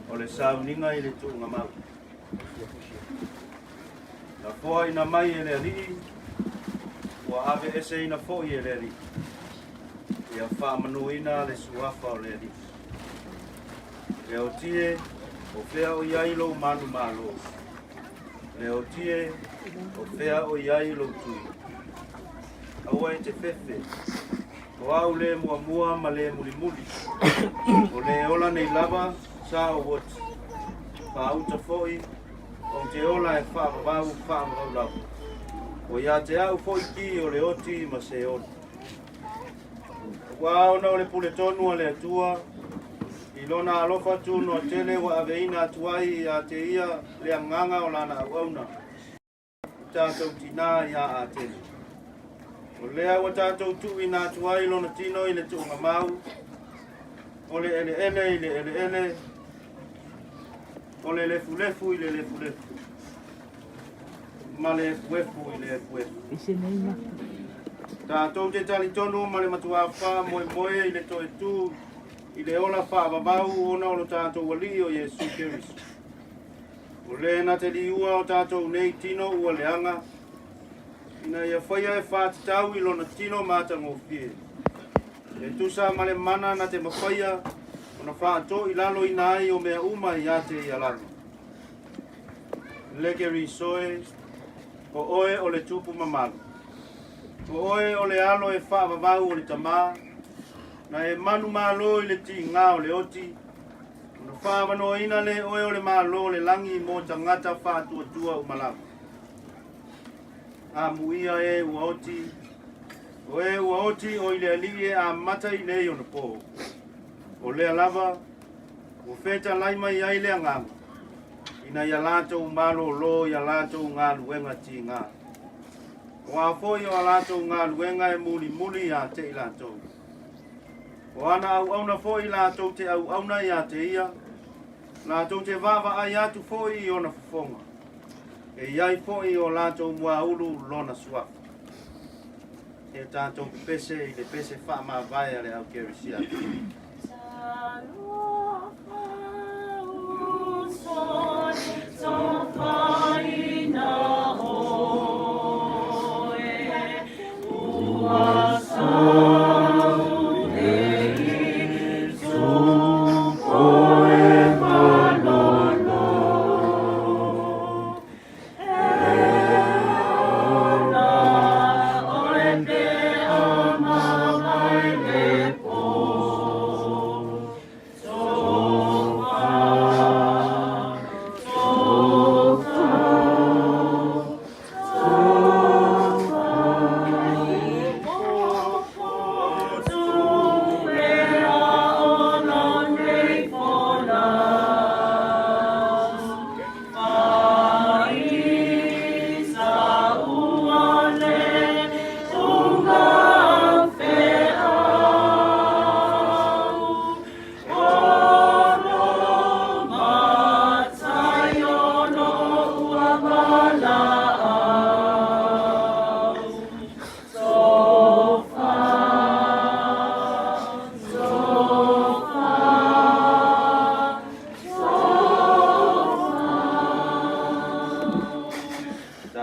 O le sauniga i le tuugamau. Na foaina mai e le Alii, ua aveeseina foi e le Alii. Ia faamanuina le suafa o le Alii. Le oti e, o fea o i ai lou manumalo? Le oti e, o fea o i ai lou tui? Aua e te fefe, o au le muamua ma le mulimuli. O le ola nei lava, sa ou oti. Faauta foi, ou te ola e faavavau faavavau lava. O ia te au foi ki o le oti ma Seoli. Ua ona o le puletonu a le Atua, i lona alofa tunoa tele ua aveina atu ai ia te ia le agaga o lana auauna, i tatou tinā ia Atene. O lea ua tatou tuuina atu ai lona tino i le tuugamau, o le eleele i le eleele, o le lefulefu i le lefulefu, ma le efuefu i le efuefu. Tatou te talitonu ma le matuā faamoemoe i le toe tū i le ola faavavau ona o lo tatou Alii o Iesu Keriso. O le na te liua o tatou nei tino ua leaga, ina ia faia e faatatau i lona tino matagofie. E tusa ma le mana na te mafaia ona faatoilaloina ai o mea uma ia te ia lava. Le Keriso e, o oe o le tupu mamalu. O oe o le alo e faavavau o le tamā, na e manumalo i le tigā o le oti, ona faavanoaina le oe o le malo o le lagi mo tagata faatuatua uma lava. Amuia e ua oti, o e ua oti o i le Alii e amata i nei ona pō. O lea lava, ua fetalai mai ai le agaga, ina ia latou malōlō i a latou galuega tigā. Aua foi o a latou galuega e mulimuli ia te i latou. O ana auauna foi latou te auauna ia te ia, latou te vaavaai atu foi i ona fofoga. E i ai foi i o latou muaulu lona suafa. E tatou pepese i le pese faamavae a le au kerisiano.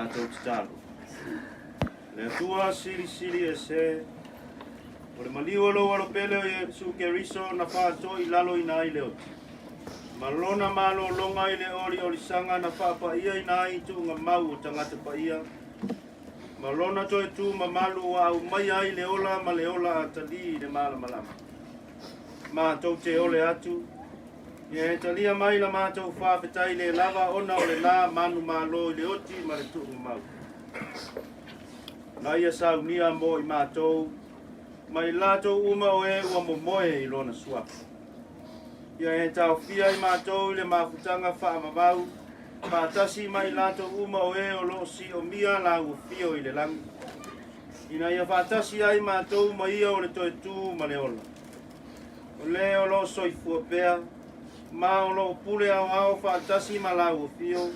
Tatou tatalo. Le Atua silisili ese, o le maliu o lou Alo pele o Iesu Keriso na faatoilaloina ai le oti, ma lona malologa i le oliolisaga na faapaiaina ai tuugamau o tagata paia, ma lona toe tu mamalu ua aumaia ai le ola ma le ola atalii i le malamalama. Matou te ole atu, ia e talia mai la matou faafetai le lava ona o lena manumalo i le oti ma le tuugamau. Na ia saunia mo i matou, ma i latou uma o e ua momoe i lona suafa. Ia e taofia i matou i le mafutaga faavavau, faatasi ma i latou uma o e o loo siomia laua fio i le lagi, ina ia faatasi ai matou ma ia o le toe tu ma le ola. O le o loo soifua pea, ma o loo pule aoao faatasi ma laua fio,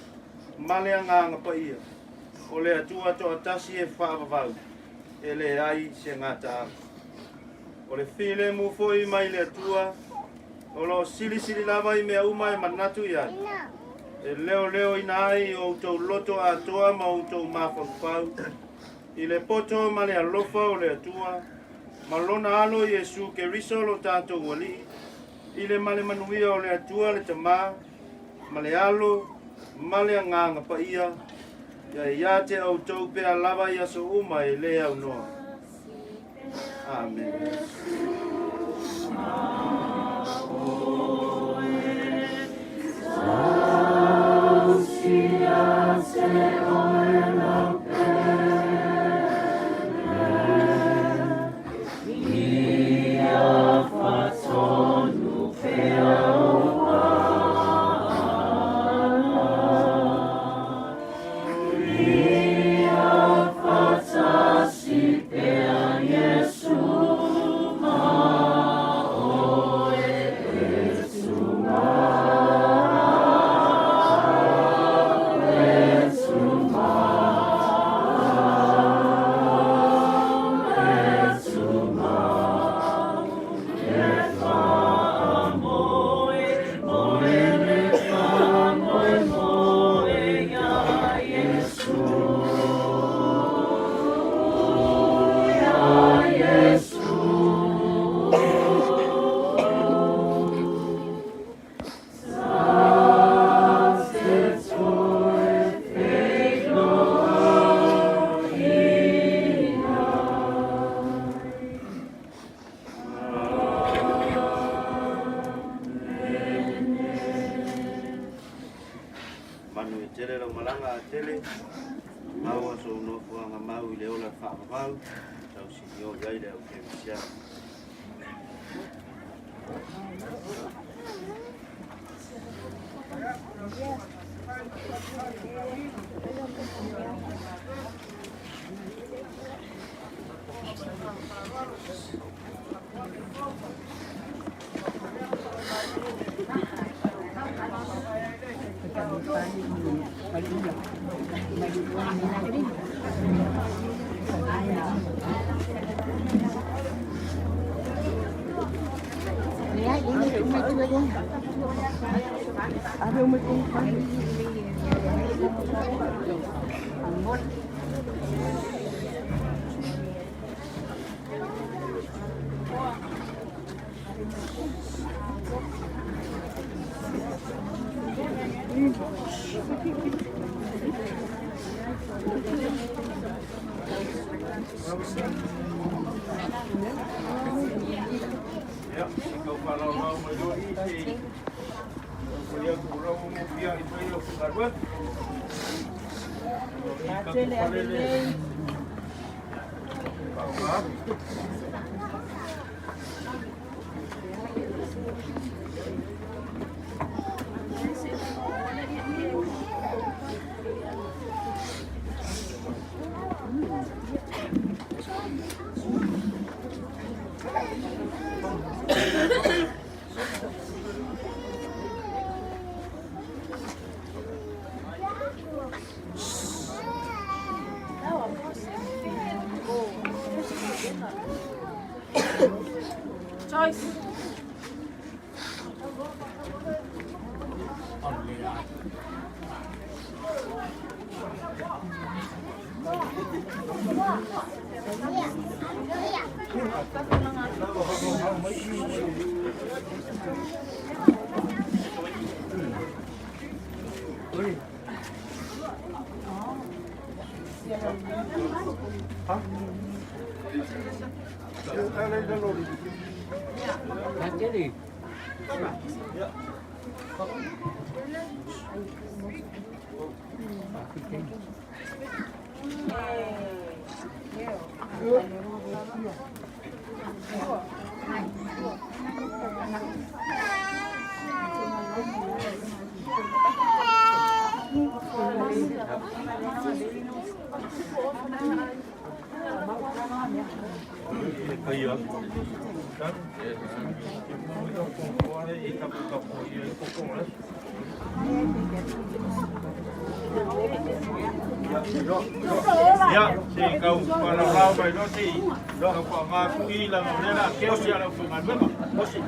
ma le Agaga Paia, o le Atua toatasi e faavavau, e leai se gataaga. O le filemu foi mai le Atua, o loo silisili lava i mea uma e manatu i ai, e leoleoina ai o outou loto atoa ma outou mafaufau, i le poto ma le alofa o le Atua, ma lona Alo Iesu Keriso lo tatou Alii, i le ma le manuia o le Atua le Tamā, ma le Alo, ma le Agaga Paia, ia ia te outou pea lava i aso uma e le aunoa. Amene. Manu e tele lau malaga a tele, maua sou nofoaga mau i le ola faavavau, tausinio i ai le au kerisiano. Ia, se i tau faalaulau mai loa i se i taumafai atu o la ua mofia i fai au faigaluega. Tele alelei. Faaaoga atu. Joyce. Ia, se i tau faalaulau mai loa se i tau faaaoga atu i leaga o lea o le a kiosi a le aufaigaluega. Osi,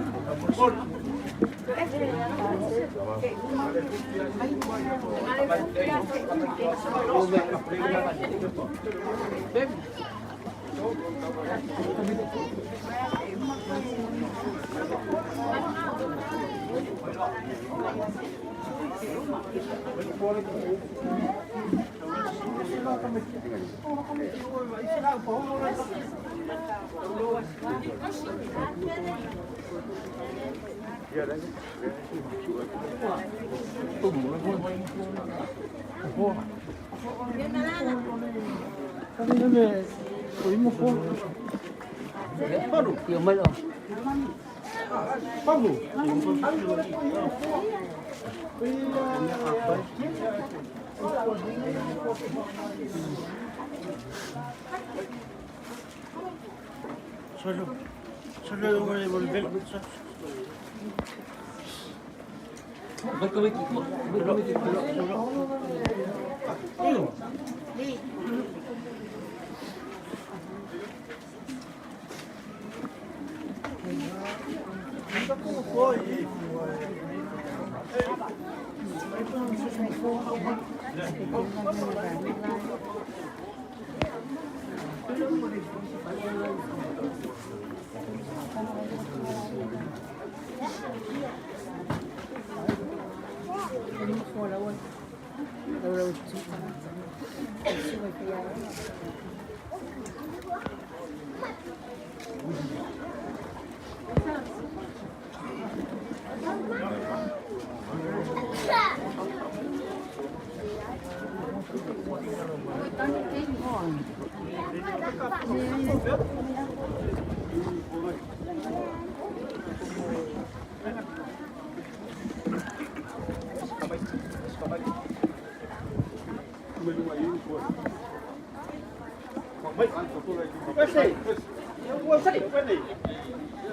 faamolemole.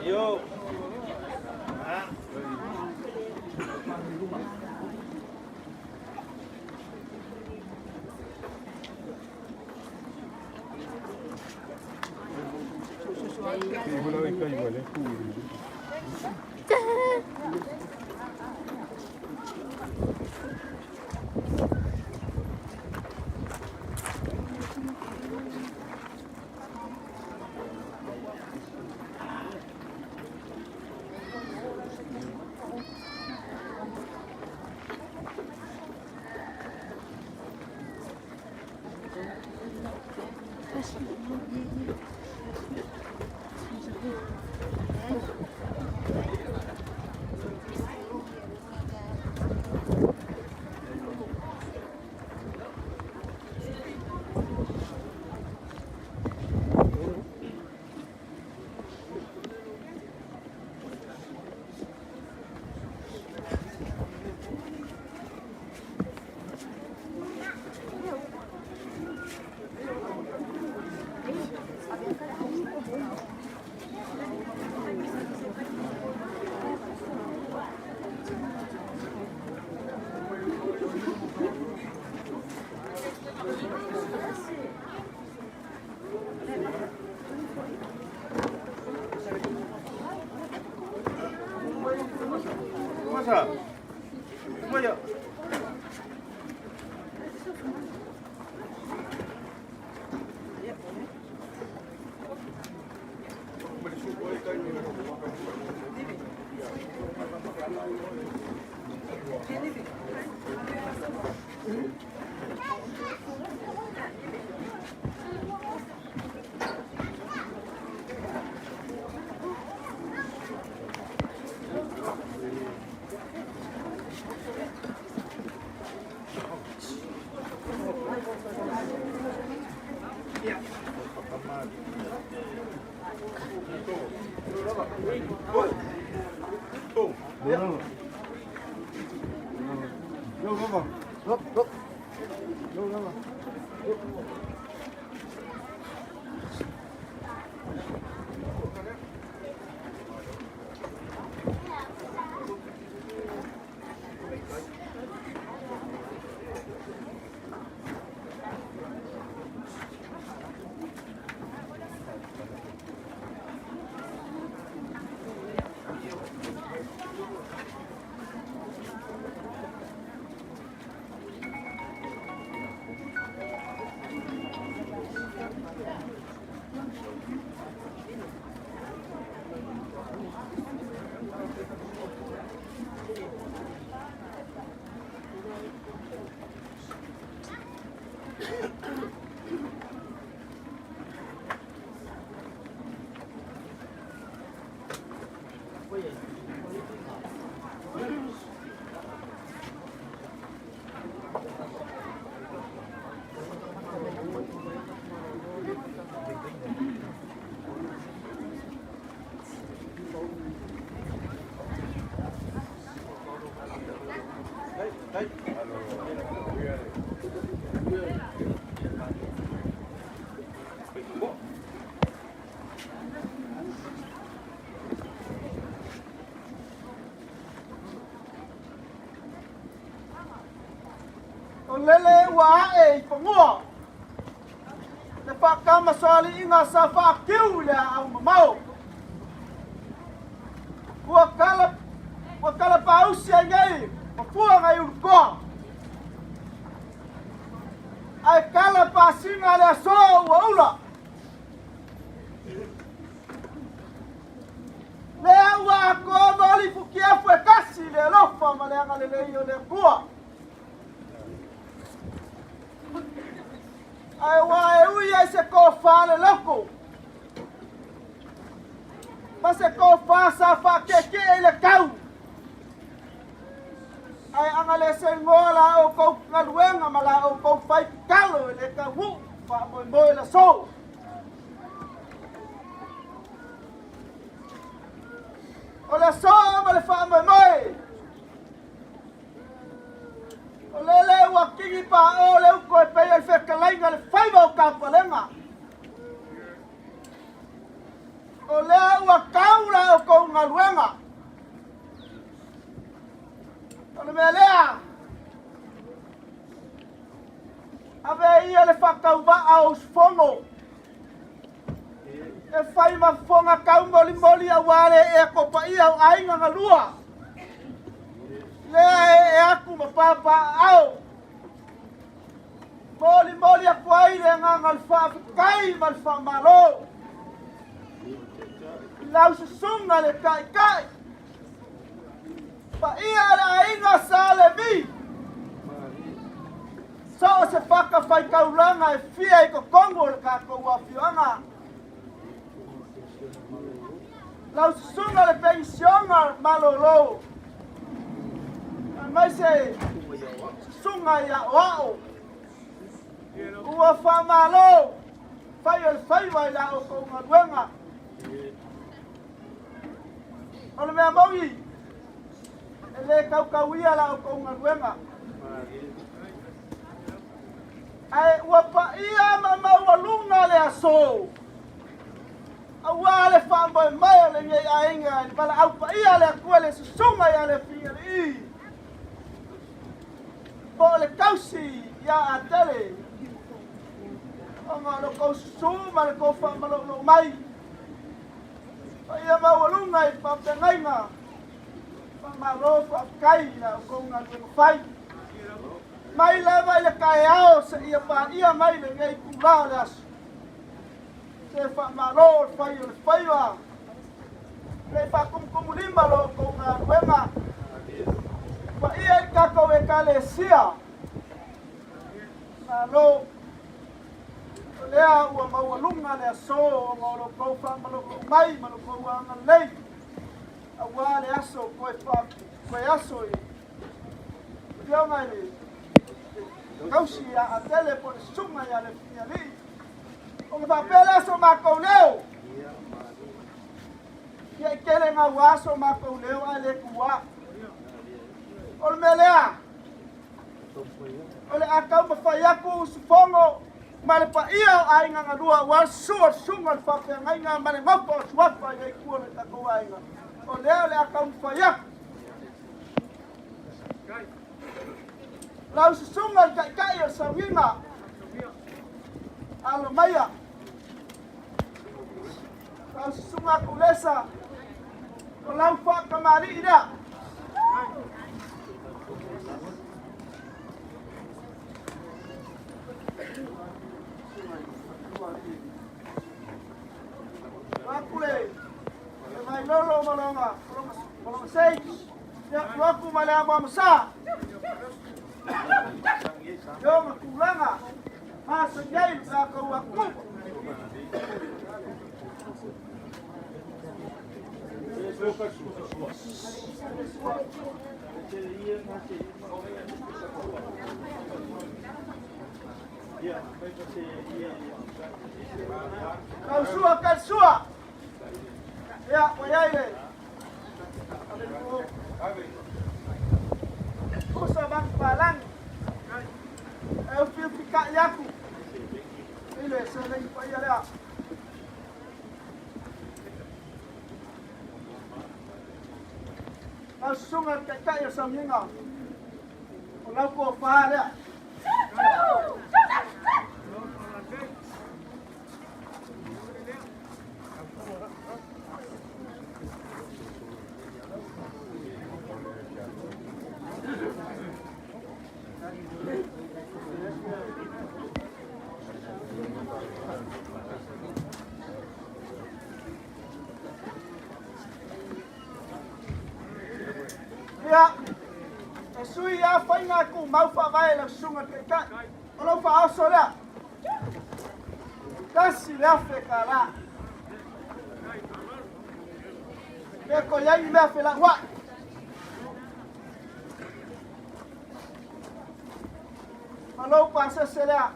Yo. O lele ua ae i pagua le faakamasoaliiga sa faakiu i le aau mamao. Ua kala ua kalapausi ai nei ma fuaga i ulutoa. Ae kala pasina le aso ua ula. Lea ua atoa ma olifukiafu e kasi le alofa ma le agalelei o le Atua. Ae ua e ui ai se tofa le loko ma se tofa sa faakiekie i le tau. Ae agaleseigoa la outou galuega ma la outou faitalo e le tauguu faamoemoe le aso. O le aso ma le faamoemoe. O lele ua kigi paʻō le uto e pei o le fetalaiga le faiva o Tapalega. O lea ua tau la outou galuega. O le mea lea, ave ia le faatauvaa o usufono e fai ma fofoga taumolimoli auā le ee topaia o aiga galua. Lea e ee atu ma papaaao. Molimoli atu ai le agaga o le faafetai ma le faamalo i lau susuga le Taitai, paia o le aiga Sa Levi, so o se fatafaitaulaga e fia i totonu o le tatou afioaga. Lau susuga le Penisiona Malolo, aemaise susuga i Aoao, ua faamalo fai o le faiva i la outou galuega. O le mea moni, e le tautauia la outou galuega. Ae ua paia ma maualuga le aso, auā le faamoemoe o lenei aiga i le valaau paia a le Atua i le susuga ia Lefialii, po o le tausi ia Atele, ona o lo outou susu ma le tou faamaloulou mai. Paia maualuga i faafeagaiga, faamalo faafetai i la outou galuega fai. Mai lava i le taeao seia paia mai lenei itulā o le aso. Se faamalo le fai o le faiva. Le i faatumutumulima lo outou galuega. Paia i le tatou Ekalesia. Malo. O lea ua maualuga le aso ona o lo outou faamaloulou mai ma lo outou agalelei auā le aso toe toe aso i afioga i le tausi ia Atele po o le susuga ia Lefialii. O le faapea lea so matou leo. Ia e tele gaua so matou leo ae le tuā. O le mea lea, o le a taumafai atu usufono ma le paia o aiga na lua aua le susu o le susuga o le faafeagaiga ma le nofo a suafa i le itu o le tatou aiga. O lea o le a taumafai atu. Lau susuga i le taitai o le sauniga, alo maia. Lau susuga Tulesa, o lau faatamalii lea. Aku le Vailolo ma lona sei, ia aku ma le amoamosa. Ia ma tulaga, masani ai le tatou atunuu. Lau sua ka sua. Ia, ua iai le Pusa maku palangi. E ufiufikaʻi atu i le seleni paia lea. Lau susuga le taitai o sauniga. O lau tofa lea. Ia, e sui a faiga tumau faavae lau susuga le taitai. O lau faaoso lea. 1,000 kālā. Pe ko iai ni mea felauai. Ma lou pasese lea,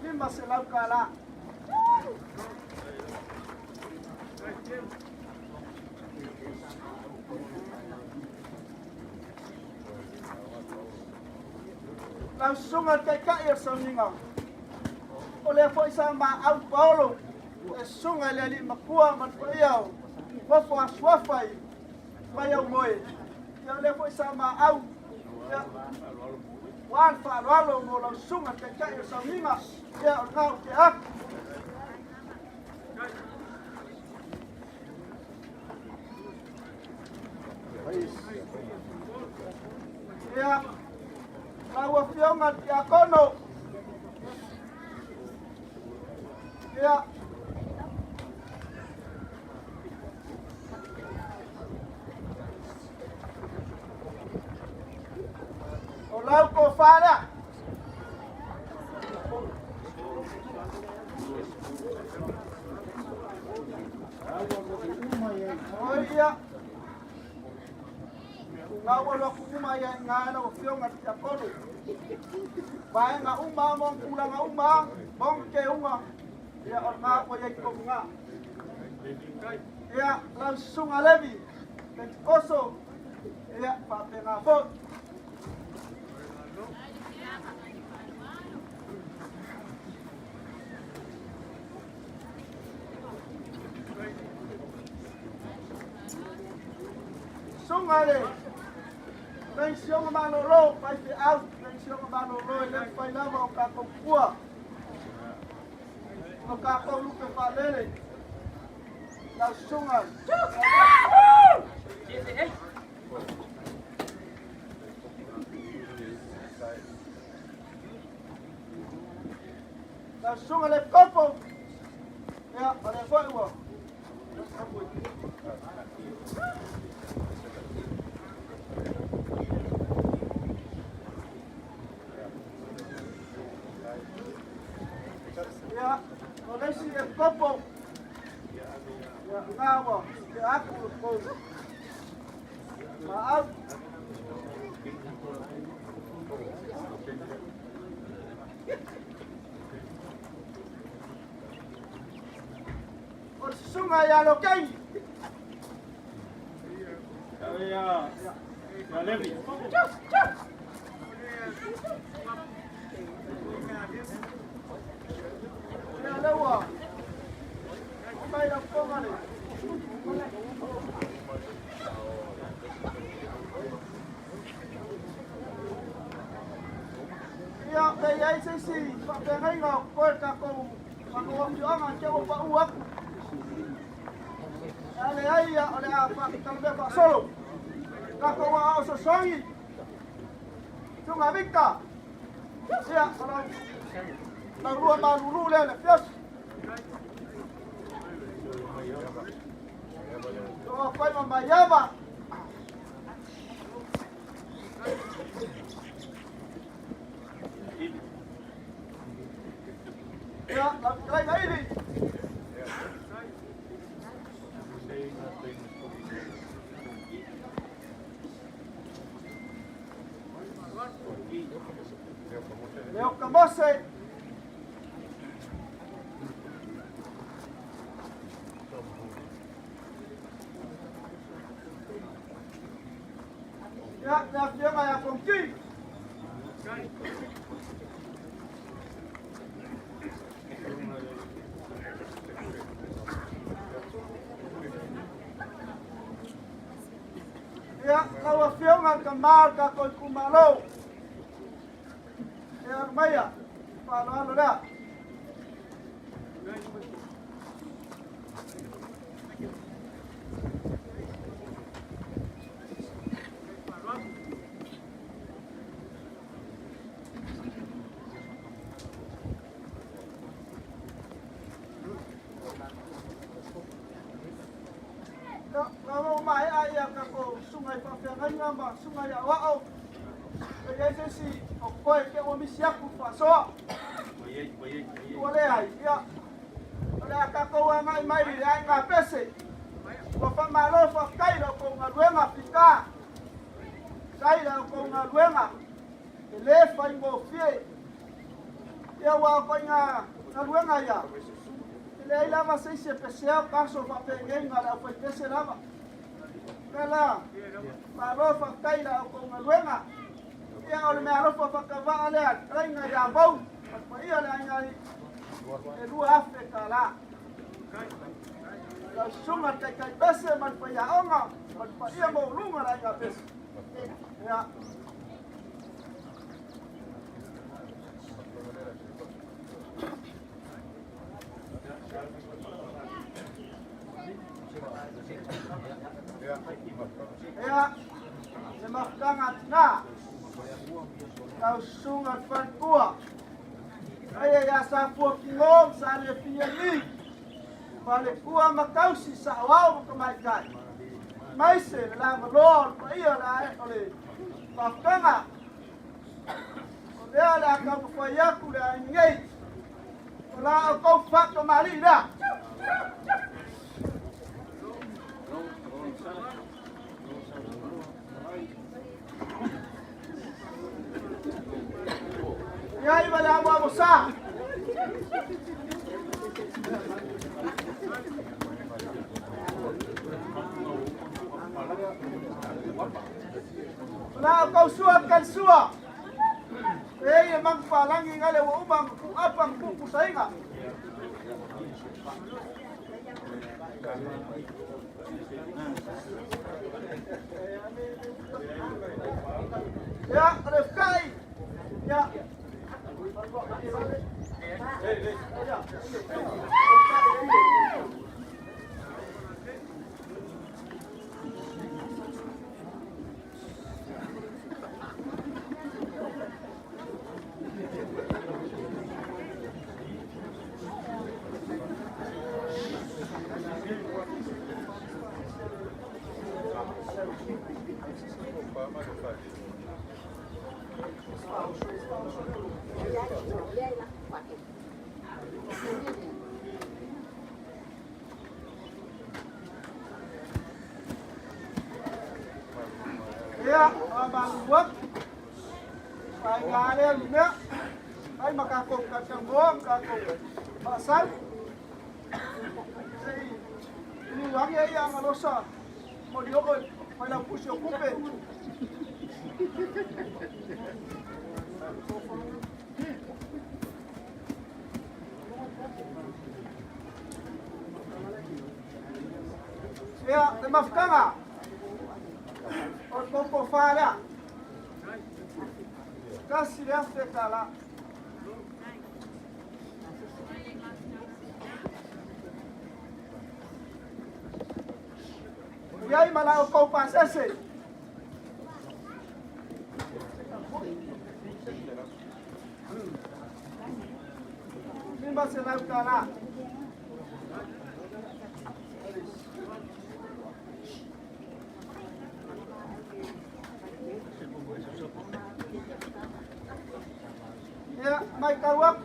500 kālā. Lau susuga le taitai o le sauniga. O lea foi sa maau paolo e susuga i le alii matua ma le paia o nofo a suafa i mai au moe. Ia o lea foi sa maau. Ia, ua le faaaloalo mo lau susuga le taitai o le sauniga. Ia o lena ou te atu. Ia, lau afioga le tiakono. Ia, o lau tofa lea. O ia, ngā ua loa uma ia i ngā lau afioga le tiakono. Vaega uma mo tulaga uma mo ke unga. Ia o ngā ua iai tonu ngā. Ia, lau susuga Levi, Pentikoso, ia, faapena foi. Susuga le pensioga malolo, faifeau, pensioga malolo e le mafai lava o tatou pua. O tatou lupe faalele. Lau susuga. Lau susuga le kopo. Ia, o lea foi ua. Ia, o le isi e kopo. Ia, ngā ua, te aku le kou. Maau. Susuga ia Lokei. Ia Levi. Ia lea ua mai lau Afioga le Ia, pe i ai se isi faafeagaiga o koe le tatou matou afioaga te ua paʻu atu. A leai, ia, o le a faatalamea faasolo. Tatou aoao sosogi. Susuga Vita. Ia, o lau laulua malulu lea le afiafi. O fai ma maiava. Ia, lau fetalaiga Ili. Leo Kamose. Ia, le afioga ia Fonki. Ia, lau afioga le tama o le tatou itumalo. Ia, alu maia, faaaloalo lea. Ia, lau maea ia tatou susuga i faafeagaiga ma susuga i aoao. E i ai se isi o koe ke ua misi atu faasoa. Ua leai, ia, o le a tatou agai mai i le aiga pese. Ua faamalo faafetai i la outou galuega fita. Sai la outou galuega e lē faigofie. Ia ua o koiga galuega ia. E leai lava se isi e pesea o taso faapenei na le aufaipese lava. Lea la, malo faafetai i la outou galuega. Ia o le meaalofa faatauva'a lea fetalaiga ia Vau ma le paia le aiga e $2,000. Lau susuga le taitai pese ma le faiaoga ma le paia maualuga le aiga pese. Ia. Ia, le mafutaga tina. Lau susuga le faletua. Aia ia Safua Kigo ma sa le fia ni. Faletua ma tausi sa'oao ma tamaitai. Maise le lavaloa o le paia o le mafutaga. O lea le a taumafai atu le aiga nei. O la outou faatamalii lea. Ia iva le amoamo sa. O la outou sua kalisua. E ia mangufalagi ngale ua uma ma pu'apa ma pu'upusaiga. Ia, o le fekai. Ia. Ia, faamalulu atu. Faiga lea le mea. Ai ma tatou tautamoa ma tatou faasau. Se'i liliuagi ai agalosa molioo e failaupusi o kupe. Ia, le mafutaga o le poupoufa lea. $1,000. Iai ma la outou pasese. $500. Ia, matau atu,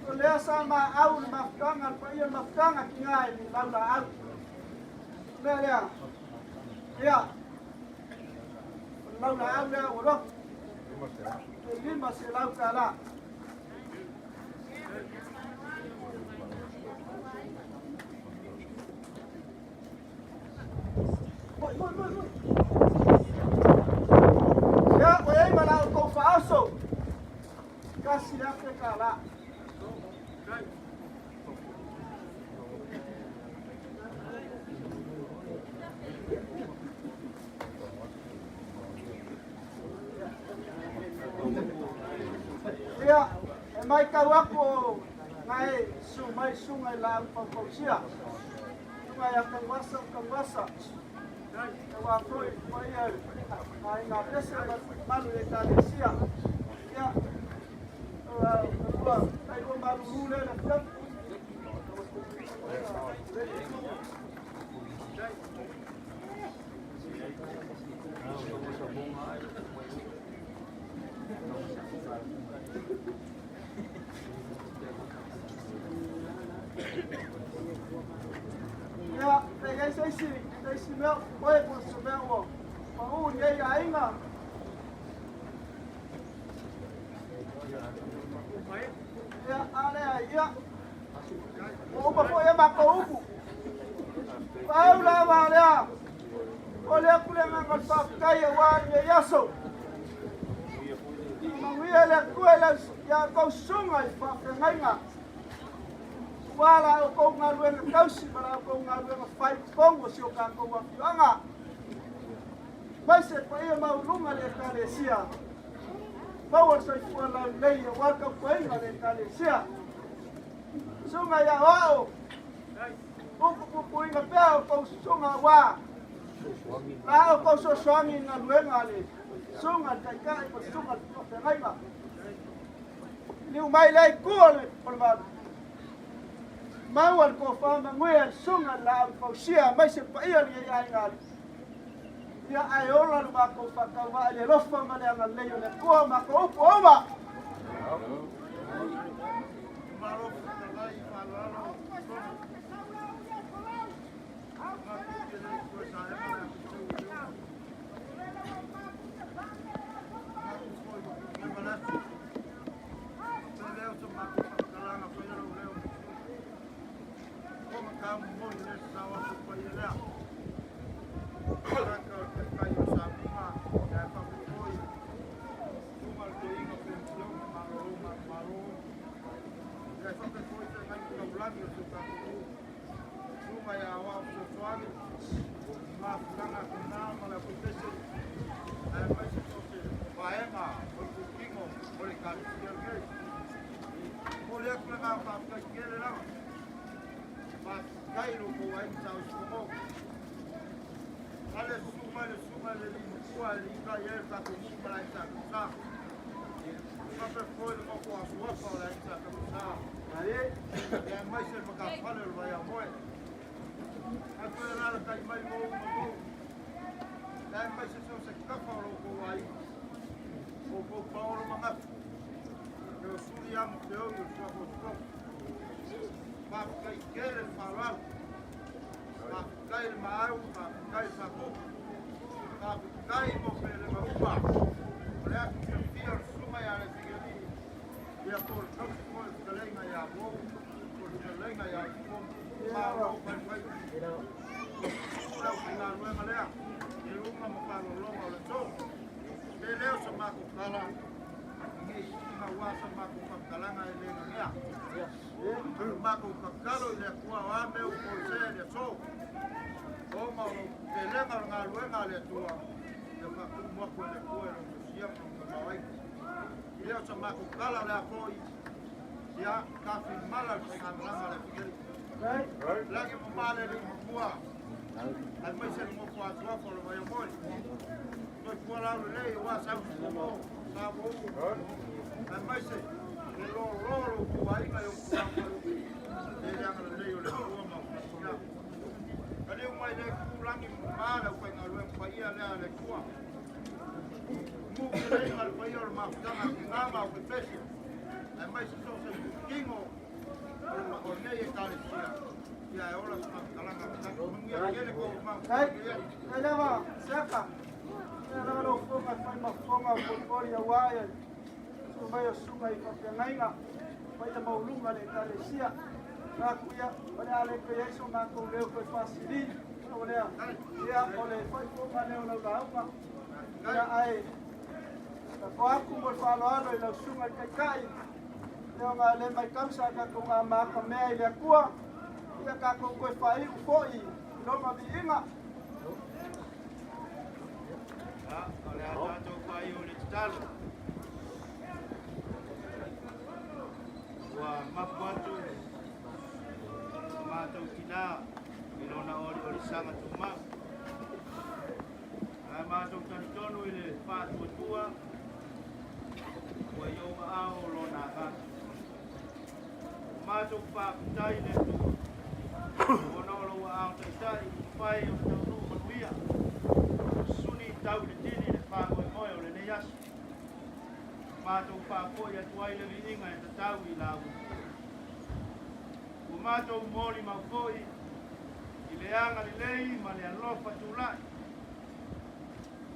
o lea sa maau le mafutaga, le paia o le mafutaga tiga i le laulaau. O le mea lea, ia, o le laulaau lea ua lotu, e $500. Ia, ua i ai ma la outou faaoso, $1,000. Ia, e matau atu o nae su mai suga i laau faufausia. Suga ia Tanuvasa o Tanuvasa. Aua foi paia aiga pese ma malu i Ekalesia. Ia, ua tailua malulu lea le afiafi. Ia, pe i ai se isi mea o totoe po o se mea ua pau i nei aiga. Ia, a lea, ia, ua uma foi e matou upu. Pau lava lea, o le atu le agaga o le faafetai aua lenei aso. Manuia le Atua i la outou susuga i faafeagaiga. Ua la outou galuega tausi ma la outou galuega fai i totonu o si o tatou afioaga. Mai se paia maualuga le Ekalesia. Maua le soifua laulelei aua le tautuaina o le Ekalesia. Susuga ia Aoao, upupupuina pea outou susuga aua la outou soasoagi i galuega a le susuga le taitai ma le susuga le faafeagaiga. Liu mai lea itu o le malu. Maua le tofa manuia i le susuga le laau fausia mai se paia lenei aiga alii. Ia ae ola le matou faatauvaa i le alofa ma le agalelei o le Atua matou upu uma. Malo fetalai faaaloalo tonu. Ngā le kua sa e mana ku tau i uma. Ngā ku foi le manatu. Te leo sa mātou whakakalanga whai aro leo mo Ko ma ka mo le sa wa su pa i lea. Ka o te kai o sa minga ia e whaku foi. Tunga le te inga pe mflong ma malo ma malo. Ia e whape foi te ngai taulagi o se tātou. Tunga ia awa o se tuagi. Mafutanga kuna ma le pese. Ae mai se so se vaega o le pukingo o le kalisi o le Mo le aku le ngā whāwhai kele lava. Whāwhai lo ko ai sa o sumo. Ale suma le suma le li kua le ika i e ta ko mu mala i sa ku sa. Whape foi le moko a suafa o le i sa ku sa. Ia mai se whakawhale o vai a moe. A koe rā le kai mai mou ma mou. Ia mai se so se kafa o lo ko ai. O ko paolo mangafu. E o suri amo te au i o suafa o suafa. Whāwhai kele le whālalo. Whāwhai le maau, whāwhai le whākupu. Whāwhai mo pele ma uma. O le atu te fia o le suma ia le tigeri. Ia po le tausi po le whakaleinga ia mou. le fetalaiga ia Malo faifaiva. O le aufaigaluega lea i luga ma faalologa o le aso. Le lea o sa matou tala i aua sa matou faamatalaga e le nanea. O le matou tatalo i le Atua o a mea ua toesea i le aso, ona o le telega o le galuega a le Atua, ia faatumu atu e le Atua i lona sosia ma lona tamaoaiga. I lea o sa matou tala o le a foi, ia tafilimala le faigamalaga a le atunuu. Lagi mama le alii matua, aemaise le nofo atuafa o le Vaiamoe. Soifua laulelei aua Sausufono, Samoa, aemaise le lolo o lo outou aiga i ona tulaga faalupe, le le agalelei o le Atua ma faamanuia. Taliu mai le itu lagi mama le aufaigaluega paia lea a le Atua. Mu feleiga le paia o le mafutaga a tina ma aufaipesia, aemaise so o se tino o lenei Ekalesia, ia e ola se faamatalaga. Manuia tele kou Kai, mafutaga. kai lava, siaka. Ia lava lau fofoga e fai ma fofoga o polipoli auā e susu mai o susuga i faafeagaiga paia maualuga le Ekalesia. Aku ia, o le a le toe i ai so matou leo toe faasili. O lea, ia, o le faaifoga lea o lau lauga. Ia, ae lafo atu mo le faaaloalo i lau susuga i le Taitai. Ia ona le matau sa tatou gamatamea i le Atua. Ia tatou toe faaiu foi i lona viiga. O le a tatou faaiu i le tatalo. Ua mapu atu matou tinā i lona oliolisaga tumau. Ae matou talitonu i le faatuatua ua i ou aao lona agaga. Matou faafetai i le Atua, ona o lou aao taitai ua mafai ona taunuu manuia. Susuni tau i le tini le faamoemoe o lenei aso. Matou faafoi atu ai le viiga e tatau i la ua. Ua matou molimau foi i le agalelei ma le alofa tulai.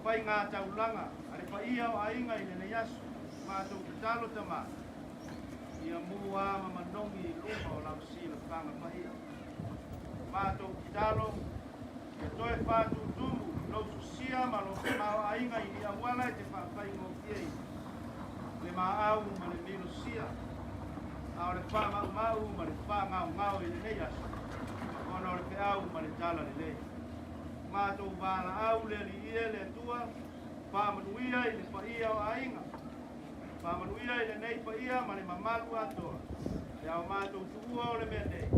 Faiga taulaga a le paia o aiga i lenei aso. Matou tatalo Tama, ia mua ma manogi i luma o lau silafaga paia. Matou tatalo, ia toe faatutumu lou sosia ma lou tamaoaiga i ni auala e te faafaigofieina. Le maau ma le milosia, a o le faamaumau ma le faagaogao i lenei aso, ona o le feau ma le tala lelei. Matou valaau le Alii e le Atua, faamanuia i le paia o aiga. Faamanuia i lenei paia ma le mamalu atoa. Le ao matou tuua o le mea nei.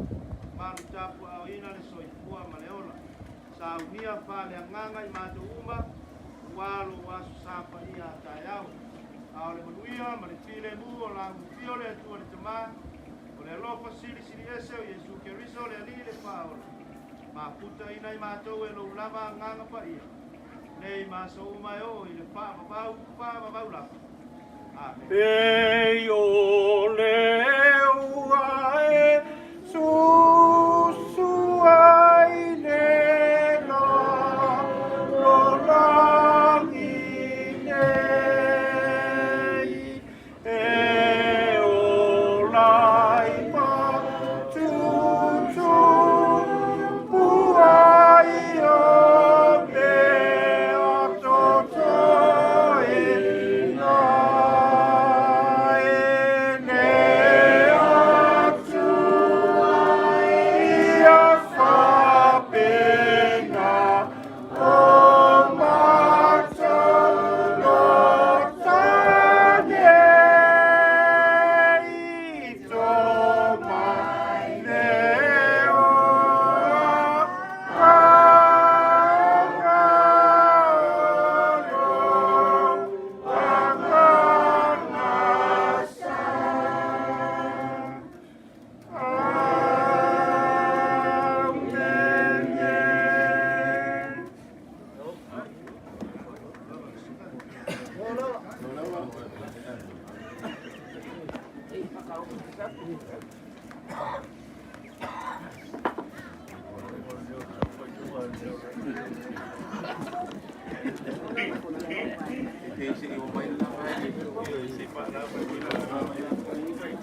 Malu tapuaaoina le soifua ma le ola. Saunia faaleagaga i matou uma, ua lou aso sa paia a taeao. A o le manuia ma le filemu o la ufio le Atua le Tama, o le alofa silisili ese o Iesu Keriso le Alii le Faaola. Mafutaina i matou e lou lava agaga paia. Nei ma aso uma e oo i le faavavau, faavavau lava. Amen. Pei o le ua e susu ai le lalolagi nei, e ola ai ma tutupu ai o mea totoe e le Atua ia faapena o matou lota nei tomai le o agaga o lo agaga sa. Amen.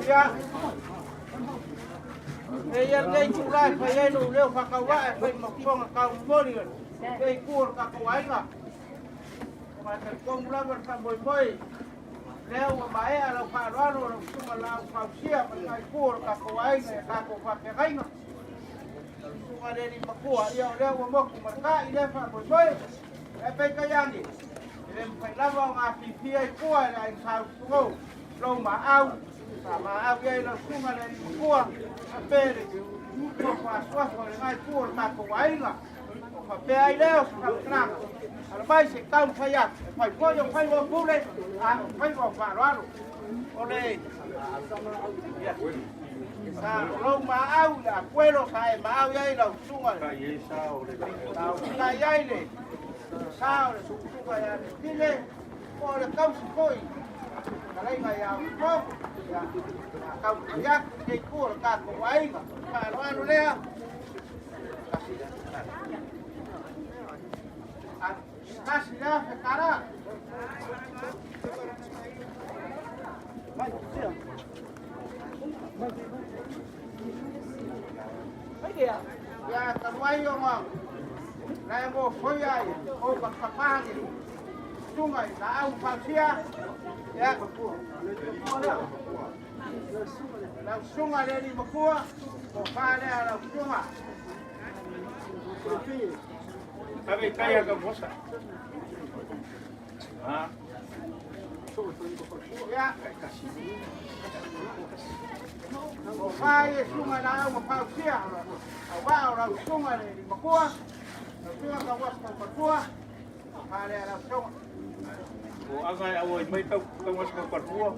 Ia. E ia lenei itulā e fai ai lou leo faatauva'a e fai ma fofoga taumoli o lenei itu o le tatou aiga. Aua e talitonu lava le faamoemoe lea ua maea lau faaaloalo lau susuga Laau Fausia ma lena itu o le tatou aiga i a tatou faafeagaiga. Lau susuga le alii matua, ia o lea ua motu ma le ta'i lea faamoemoe. Ae peitai ane, e le mafai lava ona afifi ai tua e le aiga Sa Utufono lou maau, sa maau i ai lau susuga le alii matua, faapea le nofo asuasu a lena itu o le tatou aiga. O faapea ai lea o se faamatalaga, ala mai se i taumafai atu, e fai foi o faiva o pule, a o faiva o faaaloalo. O le sa lou maau ia Akuelo sa e maau i ai lau susuga sa usuga i ai le sa o le susuga ia Letile, po o le tausi foi fetalaiga ia Utufono. Ia, a taumafai atu i lenei itu o le tatou aiga, faaaloalo lea. Tasi le afe tala. Ia talu ai ona na e mofoia ai o patapani susuga i laau fausia. Ia, lau susuga le alii matua, tofa lea lau susuga. Ave kai ka mosa. Ha. Ia, tofa ia susuga laau ma fausia, aua o lau susuga le alii matua, lau susuga Tauasa Taufatua, tofa lea lau susuga. O anga e aua i mai tau tau asa ka tua.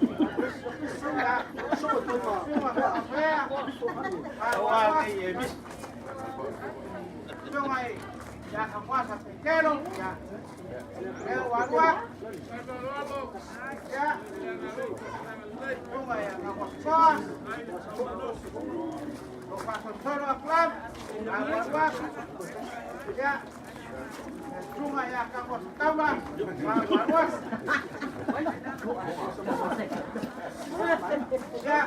Ia, susuga Faafea, Au a nei e mis. Susuga i ia Kamuasa Petero, ia Leo Alua, ia susuga ia Kamuasa o Faasosolo Akulam, Alu Alua, ia susuga ia Kamuasa Taula, Alu Alua, ia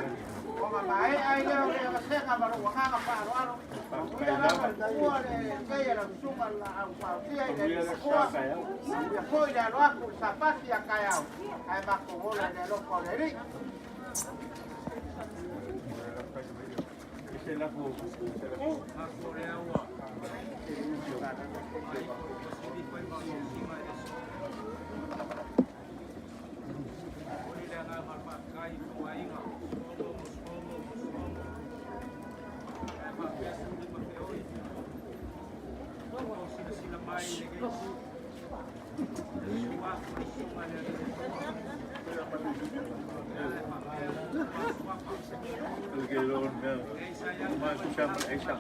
o maea ai lea o le vasega ma lou agaga faaaloalo. Ia lava ua le keia lau susuga laau fausia i le alii matua, ia foi le alo atu i le Sapati a taeao, ae matou ola i le alofa o le Alii. Se la fu. Que lo ma su chama esa.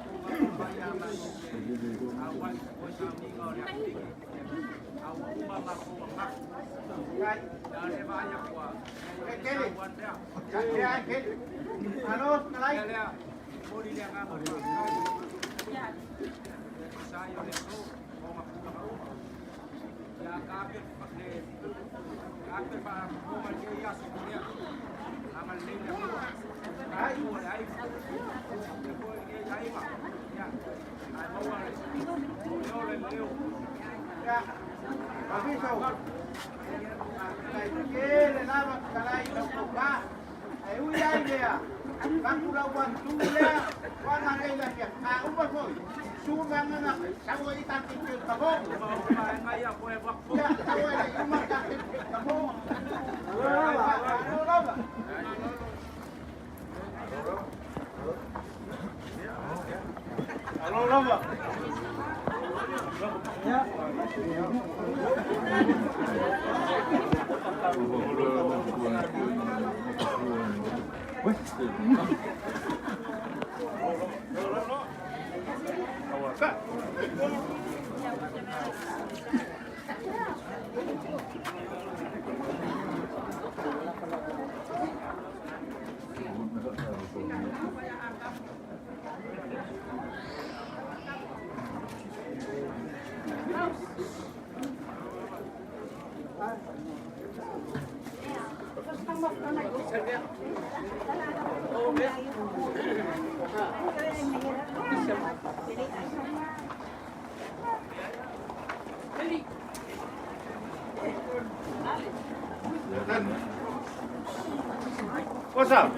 Kele, ia Kele, alo kalai. Ia, aviso. Kele lava kalai lau tauka. Ai ui ai lea. Baku lau wantu lea. Wana Alo lava. Osa.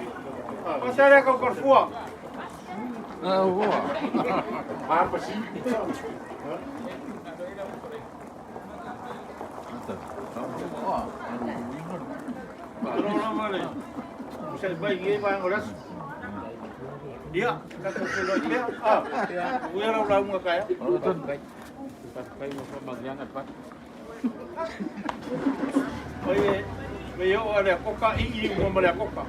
Osa le ko korfua. Alo lava le. Usa bai ye ba ngolas. Ia, ka ko se lo ia. Ah. Ua ra la unga kaya. Oye, me yo ale koka i i mo male koka.